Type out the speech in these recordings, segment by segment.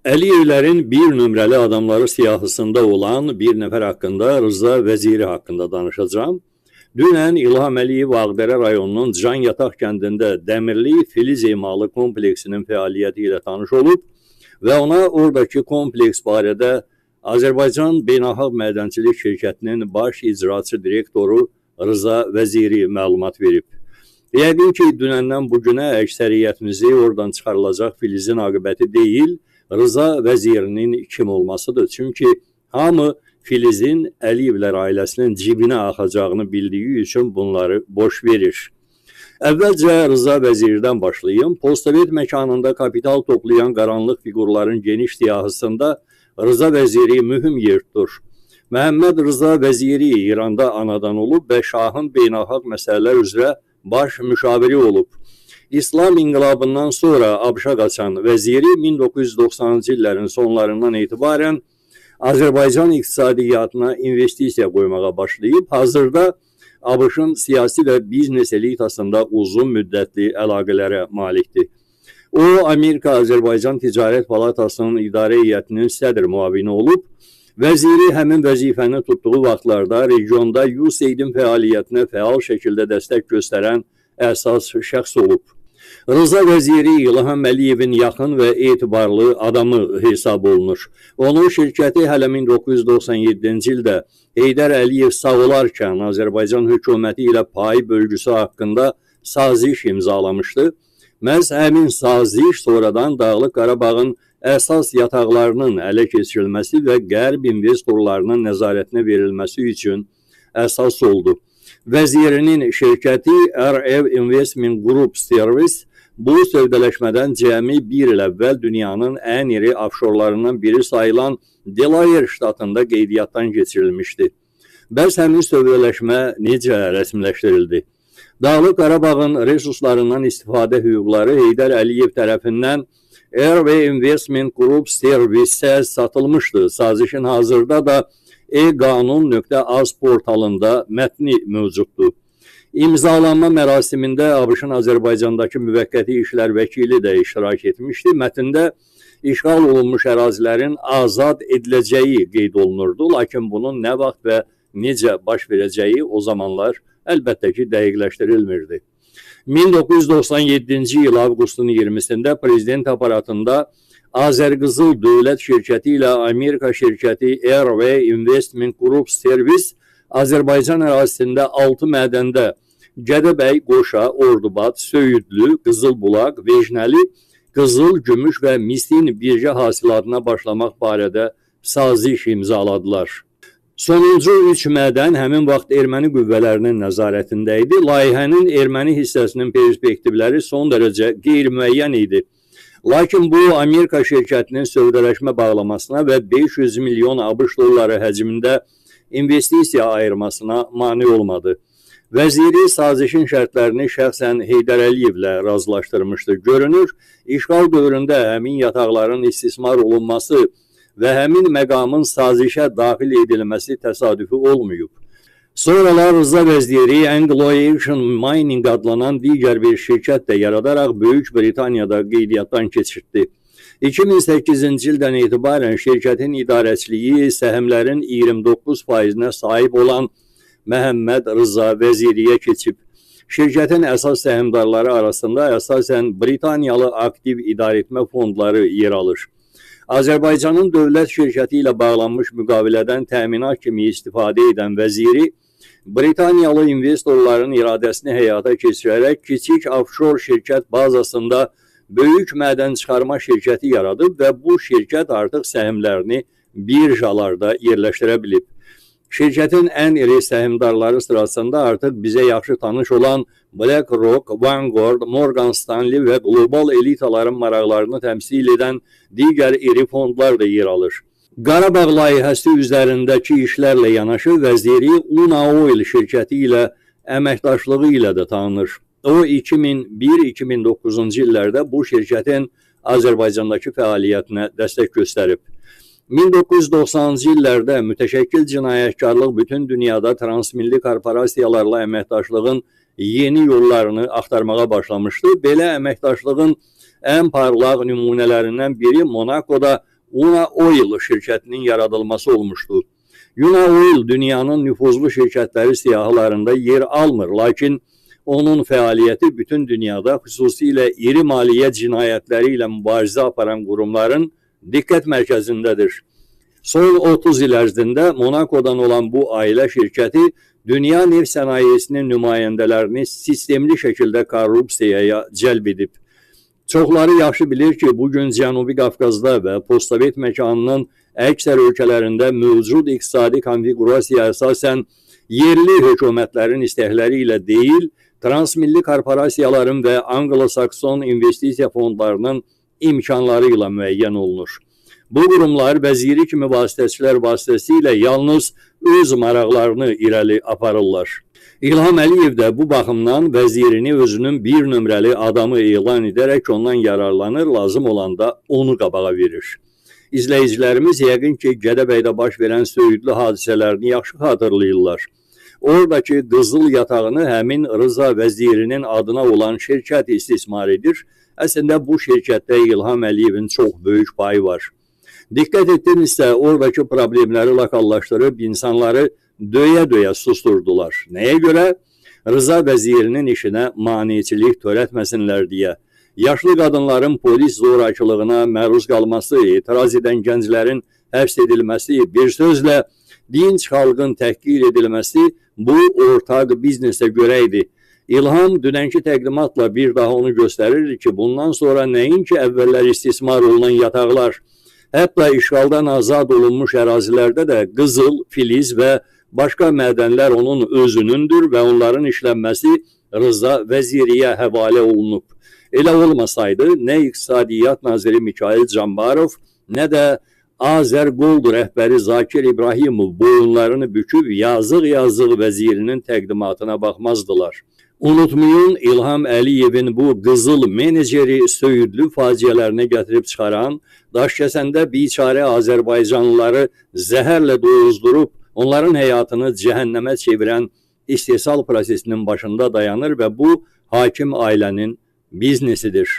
Əliyevlərin bir nömrəli adamları siyahısında olan bir nəfər haqqında, Rıza Vəziri haqqında danışacağam. Dünən İlham Əliyev Ağdərə rayonunun Can Yataq kəndində Dəmirli filiz emalı kompleksinin fəaliyyəti ilə tanış olub və ona oradakı kompleks barədə Azərbaycan Beynəlxalq Mədənçilik Şirkətinin baş icraçı direktoru Rıza Vəziri məlumat verib. Yəqin ki, dünəndən bu günə əksəriyyətimizi oradan çıxarılacaq filizin aqibəti deyil, Rıza Vəzirinin kim olmasıdır. Çünki hamı filizin Əliyevlər ailəsinin cibinə axacağını bildiyi üçün bunları boş verir. Əvvəlcə Rıza Vəzirdən başlayım. Postsovet məkanında kapital toplayan qaranlıq fiqurların geniş siyahısında Rıza Vəziri mühüm yer tutur. Məhəmməd Rıza Vəziri İranda anadan olub və şahın beynəlxalq məsələlər üzrə baş müşaviri olub. İslam inqilabından sonra ABŞ-a qaçan Vəziri 1990-cı illərin sonlarından etibarən Azərbaycan iqtisadiyyatına investisiya qoymağa başlayıb. Hazırda ABŞ-ın siyasi və biznes elitasında uzun müddətli əlaqələrə malikdir. O, Amerika-Azərbaycan Ticarət Palatasının idarə heyətinin sədr müavini olub. Vəziri həmin vəzifəni tutduğu vaxtlarda regionda USAID-in fəaliyyətinə fəal şəkildə dəstək göstərən əsas şəxs olub. Rıza Vəziri İlham Əliyevin yaxın və etibarlı adamı hesab olunur. Onun şirkəti hələ 1997-ci ildə Heydər Əliyev sağ olarkən Azərbaycan hökuməti ilə pay bölgüsü haqqında saziş imzalamışdı. Məhz həmin saziş sonradan Dağlıq Qarabağın əsas yataqlarının ələ keçirilməsi və qərb investorlarının nəzarətinə verilməsi üçün əsas oldu. Vəzirinin şirkəti RF Investment Group Service bu sövdələşmədən cəmi bir il əvvəl dünyanın ən iri ofşorlarından biri sayılan Delaware ştatında qeydiyyatdan keçirilmişdi. Bəs həmin sövdələşmə necə rəsmiləşdirildi? Dağlıq Qarabağın resurslarından istifadə hüquqları Heydər Əliyev tərəfindən RV Investment Group Service-ə satılmışdı. Sazişin hazırda da e-qanun.az portalında mətni mövcuddur. İmzalanma mərasimində ABŞ-ın Azərbaycandakı müvəqqəti işlər vəkili də iştirak etmişdi. Mətndə işğal olunmuş ərazilərin azad ediləcəyi qeyd olunurdu. Lakin bunun nə vaxt və necə baş verəcəyi o zamanlar əlbəttə ki, dəqiqləşdirilmirdi. 1997-ci il avqustun 20-sində prezident aparatında Azərqızıl Dövlət Şirkəti ilə Amerika şirkəti RV Investment Group Service Azərbaycan ərazisində 6 mədəndə Gədəbəy, Qoşa, Ordubad, Söyüdlü, Qızılbulaq, Vecnəli, qızıl, gümüş və misin birgə hasilatına başlamaq barədə saziş imzaladılar. Sonuncu üç mədən həmin vaxt erməni qüvvələrinin nəzarətində idi. Layihənin erməni hissəsinin perspektivləri son dərəcə qeyri-müəyyən idi. Lakin bu Amerika şirkətinin sövdələşmə bağlamasına və 500 milyon ABŞ dolları həcmində investisiya ayırmasına mane olmadı. Vəziri sazişin şərtlərini şəxsən Heydər Əliyevlə razılaşdırmışdı. Görünür, işğal dövründə həmin yataqların istismar olunması və həmin məqamın sazişə daxil edilməsi təsadüfi olmayıb. Sonralar Rıza Vəziri Anglo-Asian Mining adlanan digər bir şirkət də yaradaraq Böyük Britaniyada qeydiyyatdan keçirtdi. 2008-ci ildən etibarən şirkətin idarəçiliyi səhmlərin 29%-nə sahib olan Məhəmməd Rıza Vəziriyə keçib. Şirkətin əsas səhmdarları arasında əsasən Britaniyalı aktiv idarəetmə fondları yer alır. Azərbaycanın dövlət şirkəti ilə bağlanmış müqavilədən təminat kimi istifadə edən vəziri Britaniyalı investorların iradəsini həyata keçirərək kiçik offshore şirkət bazasında böyük mədən çıxarma şirkəti yaradıb və bu şirkət artıq səhmlərini birjalarda yerləşdirə bilib. Şirkətin ən iri səhmdarları sırasında artıq bizə yaxşı tanış olan BlackRock, Vanguard, Morgan Stanley və qlobal elitaların maraqlarını təmsil edən digər iri fondlar da yer alır. Qarabağ layihəsi üzərindəki işlərlə yanaşı vəziri Una Oil şirkəti ilə əməkdaşlığı ilə də tanınır. O 2001-2009-cu illərdə bu şirkətin Azərbaycandakı fəaliyyətinə dəstək göstərib. 1990-cı illərdə mütəşəkkil cinayətkarlıq bütün dünyada transmilli korporasiyalarla əməkdaşlığın yeni yollarını axtarmağa başlamışdı. Belə əməkdaşlığın ən parlaq nümunələrindən biri Monakoda Unaoil şirkətinin yaradılması olmuşdu. Unaoil dünyanın nüfuzlu şirkətləri siyahılarında yer almır, lakin onun fəaliyyəti bütün dünyada, xüsusilə iri maliyyə cinayətləri ilə mübarizə aparan qurumların diqqət mərkəzindədir. Son 30 il ərzində Monakodan olan bu ailə şirkəti dünya neft sənayesinin nümayəndələrini sistemli şəkildə korrupsiyaya cəlb edib. Çoxları yaxşı bilir ki, bugün Cənubi Qafqazda və postsovet məkanının əksər ölkələrində mövcud iqtisadi konfiqurasiya əsasən yerli hökumətlərin istəkləri ilə deyil, transmilli korporasiyaların və Anglo-Sakson investisiya fondlarının imkanları ilə müəyyən olunur. Bu qurumlar vəziri kimi vasitəçilər vasitəsilə yalnız öz maraqlarını irəli aparırlar. İlham Əliyev də bu baxımdan vəzirini özünün bir nömrəli adamı elan edərək ondan yararlanır, lazım olanda onu qabağa verir. İzləyicilərimiz yəqin ki, Gədəbəydə baş verən söyüdlü hadisələrini yaxşı xatırlayırlar. Oradakı qızıl yatağını həmin Rıza vəzirinin adına olan şirkət istismar edir. Əslində bu şirkətdə İlham Əliyevin çox böyük payı var. Diqqət etdinizsə, oradakı problemləri lokallaşdırıb insanları döyə-döyə susturdular. Nəyə görə? Rıza vəzirinin işinə maneçilik törətməsinlər deyə. Yaşlı qadınların polis zorakılığına məruz qalması, etiraz edən gənclərin həbs edilməsi, bir sözlə dinc xalqın təhqir edilməsi bu ortaq biznesə görə idi. İlham dünənki təqdimatla bir daha onu göstərirdi ki, bundan sonra nəinki əvvəllər istismar olunan yataqlar, hətta işğaldan azad olunmuş ərazilərdə də qızıl, filiz və başqa mədənlər onun özünündür və onların işlənməsi Rıza Vəziriyə həvalə olunub. Elə olmasaydı, nə İqtisadiyyat Naziri Mikayıl Cambarov, nə də Azərgold rəhbəri Zakir İbrahimov boyunlarını büküb yazıq-yazıq vəzirinin təqdimatına baxmazdılar. Unutmayın, İlham Əliyevin bu qızıl meneceri söyüdlü faciələrini gətirib çıxaran, Daşkəsəndə biçarə Azərbaycanlıları zəhərlə doyuzdurub, onların həyatını cəhənnəmə çevirən istehsal prosesinin başında dayanır və bu hakim ailənin biznesidir.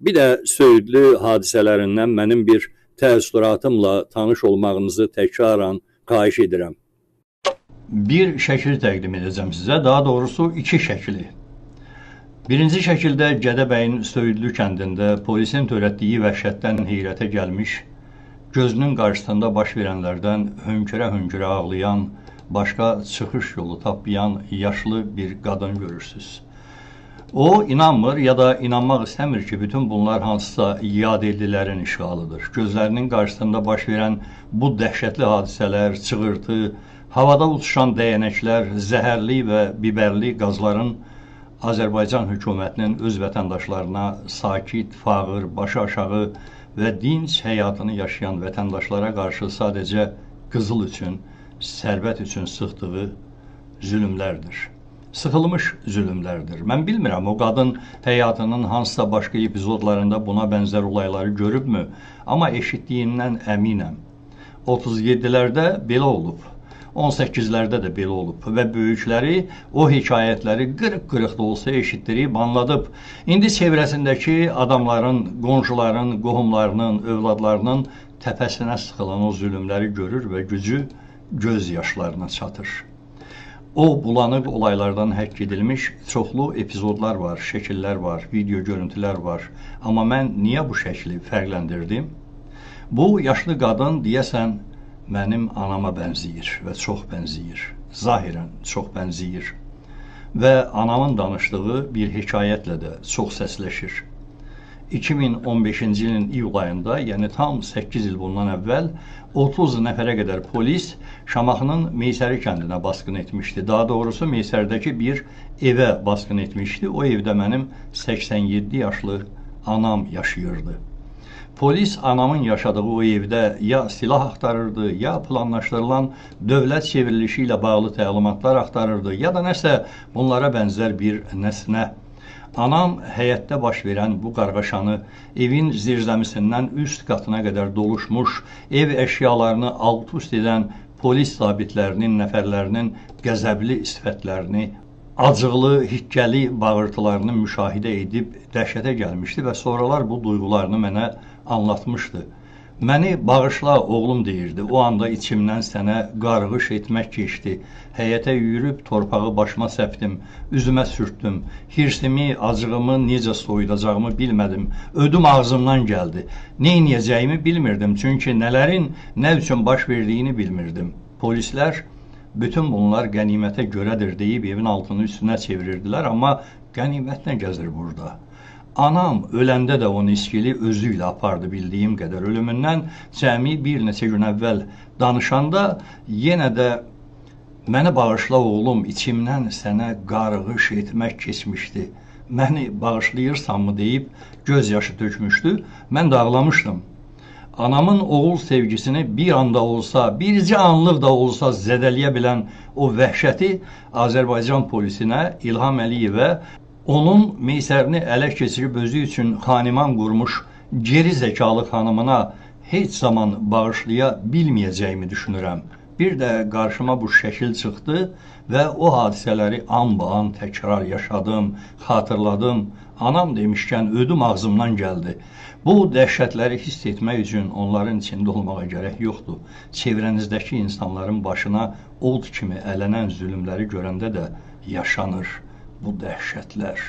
Bir də söyüdlü hadisələrindən mənim bir təəssüratımla tanış olmağınızı təkrarən xahiş edirəm. Bir şəkil təqdim edəcəm sizə, daha doğrusu iki şəkili. Birinci şəkildə Gədəbəyin Söyüdlü kəndində polisin törətdiyi vəhşətdən heyrətə gəlmiş, gözünün qarşısında baş verənlərdən hönkürə-hönkürə ağlayan, başqa çıxış yolu tapmayan yaşlı bir qadın görürsünüz. O inanmır ya da inanmaq istəmir ki, bütün bunlar hansısa yadellilərin işğalıdır. Gözlərinin qarşısında baş verən bu dəhşətli hadisələr, çığırtı, havada uçuşan dəyənəklər, zəhərli və biberli qazların Azərbaycan hökumətinin öz vətəndaşlarına sakit, fağır, başı aşağı və dinc həyatını yaşayan vətəndaşlara qarşı sadəcə qızıl üçün, sərvət üçün sıxdığı zülmlərdir. Sıxılmış zülmlərdir. Mən bilmirəm, o qadın həyatının hansısa başqa epizodlarında buna bənzər olayları görübmü? Amma eşitdiyindən əminəm. 37-lərdə belə olub, 18-lərdə də belə olub və böyükləri o hekayətləri qırıq-qırıq da olsa eşitdirib, anladıb. İndi çevrəsindəki adamların, qonşuların, qohumlarının, övladlarının təpəsinə sıxılan o zülmləri görür və gücü göz yaşlarına çatır. O bulanıq olaylardan həkk edilmiş çoxlu epizodlar var, şəkillər var, video görüntülər var. Amma mən niyə bu şəkli fərqləndirdim? Bu yaşlı qadın deyəsən mənim anama bənzəyir və çox bənzəyir. Zahirən çox bənzəyir. Və anamın danışdığı bir hekayətlə də çox səsləşir. 2015-ci ilin iyul ayında, yəni tam 8 il bundan əvvəl 30 nəfərə qədər polis Şamaxının Meysəri kəndinə basqın etmişdi. Daha doğrusu Meysərdəki bir evə basqın etmişdi. O evdə mənim 87 yaşlı anam yaşayırdı. Polis anamın yaşadığı o evdə ya silah axtarırdı, ya planlaşdırılan dövlət çevrilişi ilə bağlı təlimatlar axtarırdı, ya da nəsə bunlara bənzər bir nəsnə. Anam həyətdə baş verən bu qarğaşanı evin zirzəmisindən üst qatına qədər doluşmuş, ev əşyalarını alt-üst edən polis zabitlərinin, nəfərlərinin qəzəbli sifətlərini, acıqlı, hikkəli bağırtılarını müşahidə edib dəhşətə gəlmişdi və sonralar bu duyğularını mənə anlatmışdı. Məni bağışla oğlum deyirdi. O anda içimdən sənə qarğış etmək keçdi. Həyətə yürüyüb torpağı başıma səpdim, üzümə sürtdüm. Hirsimi, acığımı necə soyudacağımı bilmədim. Ödüm ağzımdan gəldi. Nə edəcəyimi bilmirdim, çünki nələrin nə üçün baş verdiyini bilmirdim. Polislər bütün bunlar qənimətə görədir deyib evin altını üstünə çevirirdilər, amma qənimət nə gəzir burada? Anam öləndə də o niskili özü ilə apardı bildiyim qədər. Ölümündən cəmi bir neçə gün əvvəl danışanda yenə də məni bağışla oğlum, içimdən sənə qarğış etmək keçmişdi. Məni bağışlayırsanmı deyib göz yaşı tökmüşdü. Mən də ağlamışdım. Anamın oğul sevgisini bir anda olsa, bircə anlıq da olsa zədələyə bilən o vəhşəti Azərbaycan polisinə, İlham Əliyevə, onun meysərini ələ keçirib özü üçün xaniman qurmuş geri zəkalı xanımına heç zaman bağışlaya bilməyəcəyimi düşünürəm. Bir də qarşıma bu şəkil çıxdı və o hadisələri an-ba-an təkrar yaşadım, xatırladım. Anam demişkən ödüm ağzımdan gəldi. Bu dəhşətləri hiss etmək üçün onların içində olmağa gərək yoxdur. Çevrənizdəki insanların başına od kimi ələnən zülmləri görəndə də yaşanır bu dəhşətlər.